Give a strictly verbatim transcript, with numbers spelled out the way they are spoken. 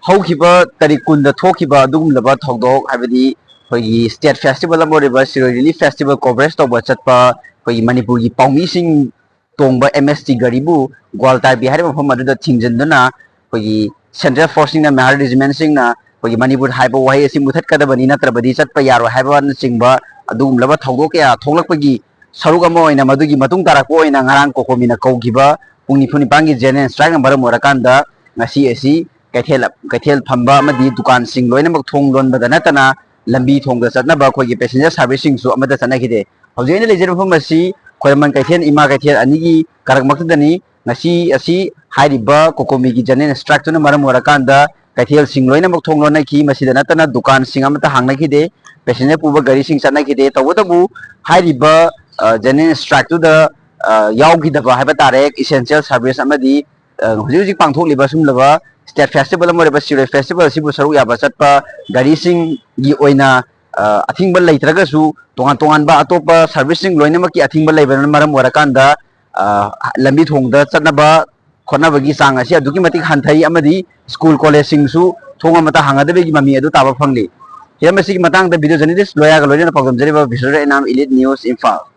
ꯍꯧꯈꯤꯕ ꯇꯥꯔꯤꯛ ꯀꯨꯟꯗ ꯊꯣꯛꯈꯤꯕ ꯑꯗꯨꯒꯨꯝꯂꯕ ꯊꯧꯗꯣꯛ, ꯍꯥꯏꯕꯗꯤ ꯑꯩꯈꯣꯏꯒꯤ state festival ꯑꯃ ꯑꯣꯏꯔꯤꯕ ꯁꯤꯔꯣꯏ Relief Festival coverage ꯇꯧꯕ ꯆꯠꯄ ꯑꯩꯈꯣꯏꯒꯤ ꯃꯅꯤꯄꯨꯔꯒꯤ ꯄꯥꯎꯃꯤꯁꯤꯡ ꯇꯣꯡꯕ M S T ꯒꯥꯔꯤꯕꯨ ꯒ꯭ꯋꯥꯜꯇꯥꯏꯕꯤ ꯍꯥꯏꯔꯤꯕ ꯃꯐꯝ ꯑꯗꯨꯗ ꯊꯤꯡꯖꯤꯟꯗꯨꯅ ꯑꯩꯈꯣꯏꯒꯤ central force ꯁꯤꯡꯅ, ꯃꯤꯍꯥꯔ regiment ꯁꯤꯡꯅ ꯑꯩꯈꯣꯏꯒꯤ ꯃꯅꯤꯄꯨꯔ ꯍꯥꯏꯕ ꯋꯥꯍꯩ ꯑꯁꯤ ꯃꯨꯊꯠꯀꯗꯕꯅꯤ, ꯅꯠꯇ꯭ꯔꯕꯗꯤ ꯆꯠꯄ ꯌꯥꯔꯣꯏ ꯍꯥꯏꯕꯅꯆꯤꯡꯕ ꯑꯗꯨꯒꯨꯝꯂꯕ ꯊꯧꯗꯣꯛ ꯀꯌꯥ ꯊꯣꯛꯂꯛꯄꯒꯤ ꯁꯔꯨꯛ ꯑꯃ ꯑꯣꯏꯅ, ꯃꯗꯨꯒꯤ ꯃꯇꯨꯡ ꯇꯥꯔꯛꯄ ꯑꯣꯏꯅ ꯉꯔꯥꯡ COCOMI ꯅ ꯀꯧꯈꯤꯕ ꯄꯨꯡ ꯅꯤꯐꯨ ꯅꯤꯄꯥꯟꯒꯤ general strike ꯅ ꯃꯔꯝ ꯑꯣꯏꯔꯀꯥꯟꯗ ꯉꯁꯤ ꯑꯁꯤ ꯀꯩꯊꯦꯜ, ꯀꯩꯊꯦꯜ ꯐꯝꯕ ꯑꯃꯗꯤ ꯗꯨꯀꯥꯟꯁꯤꯡ ꯂꯣꯏꯅꯃꯛ ꯊꯣꯡ ꯂꯣꯟꯕꯗ ꯅꯠꯇꯅ ꯂꯝꯕꯤ ꯊꯣꯡꯗ ꯆꯠꯅꯕ ꯑꯩꯈꯣꯏꯒꯤ passenger service ꯁꯤꯡꯁꯨ ꯑꯃꯠꯇ ꯆꯠꯅꯈꯤꯗꯦ꯫ ꯍꯧꯖꯤꯛ ꯑꯩꯅ ꯂꯩꯖꯔꯤꯕ ꯃꯐꯝ ꯑꯁꯤ ꯈ꯭ꯋꯥꯏꯔꯝꯕꯟ ꯀꯩꯊꯦꯜ, ꯏꯃꯥ ꯀꯩꯊꯦꯜ ꯑꯅꯤꯒꯤ ꯀꯥꯔꯛ ꯃꯛꯇꯗꯅꯤ꯫ ꯉꯁꯤ ꯑꯁꯤ ꯍꯥꯏꯔꯤꯕ COCOMI ꯒꯤ general strike ꯇꯨꯅ ꯃꯔꯝ ꯑꯣꯏꯔꯀꯥꯟꯗ ꯀꯩꯊꯦꯜꯁꯤꯡ ꯂꯣꯏꯅꯃꯛ ꯊꯣꯡ ꯂꯣꯟꯅꯈꯤ꯫ ꯃꯁꯤꯗ ꯅꯠꯇꯅ ꯗꯨꯀꯥꯟꯁꯤꯡ ꯑꯃꯠꯇ ꯍꯥꯡꯅꯈꯤꯗꯦ, passenger ꯄꯨꯕ ꯒꯥꯔꯤꯁꯤꯡ ꯆꯠꯅꯈꯤꯗꯦ꯫ ꯇꯧꯕꯇꯕꯨ ꯍꯥꯏꯔꯤꯕ, ꯑ, general strike ꯇꯨꯗ, ꯑ, ꯌꯥꯎꯈꯤꯗꯕ ꯍꯥꯏꯕ ꯇꯥꯔꯦ, essential service ꯑꯃꯗꯤ, ꯑ, ꯍꯧꯖꯤꯛ ꯍꯧꯖꯤꯛ ꯄꯥꯡꯊꯣꯛꯂꯤꯕ ꯁꯨꯝꯂꯕ state festival ꯑꯃ ꯑꯣꯏꯔꯤꯕ ꯁꯤꯔꯣꯏ festival ꯑꯁꯤꯕꯨ ꯁꯔꯨꯛ ꯌꯥꯕ ꯆꯠꯄ ꯒꯥꯔꯤꯁꯤꯡꯒꯤ ꯑꯣꯏꯅ ꯑ, ꯑꯊꯤꯡꯕ ꯂꯩꯇ꯭ꯔꯒꯁꯨ ꯇꯣꯉꯥꯟ ꯇꯣꯉꯥꯟꯕ ꯑꯇꯣꯞꯄ service ꯁꯤꯡ ꯂꯣꯏꯅꯃꯛꯀꯤ ꯑꯊꯤꯡꯕ ꯂꯩꯕꯅ ꯃꯔꯝ ꯑꯣꯏꯔꯀꯥꯟꯗ, ꯑ, ꯂꯝꯕꯤ ꯊꯣꯡꯗ ꯆꯠꯅꯕ ꯈꯣꯠꯅꯕꯒꯤ ꯆꯥꯡ ꯑꯁꯤ ꯑꯗꯨꯛꯀꯤ ꯃꯇꯤꯛ ꯍꯟꯊꯩ ꯑꯃꯗꯤ school college ꯁꯤꯡꯁꯨ ꯊꯣꯡ ꯑꯃꯠꯇ ꯍꯥꯡꯒꯗꯕꯒꯤ ꯃꯃꯤ ꯑꯗꯨ ꯇꯥꯕ ꯐꯪꯂꯤ꯫ ꯍꯤꯔꯝ ꯑꯁꯤꯒꯤ ꯃꯇꯥꯡꯗ video journalist ꯂꯣꯌꯥꯒ ꯂꯣꯏꯅꯅ ꯄꯥꯎꯗꯝꯖꯔꯤꯕ ꯕꯤꯁ꯭ꯋꯖꯤꯠ ꯏꯅꯥꯝ, Elite News, ꯏꯝꯐꯥꯜ꯫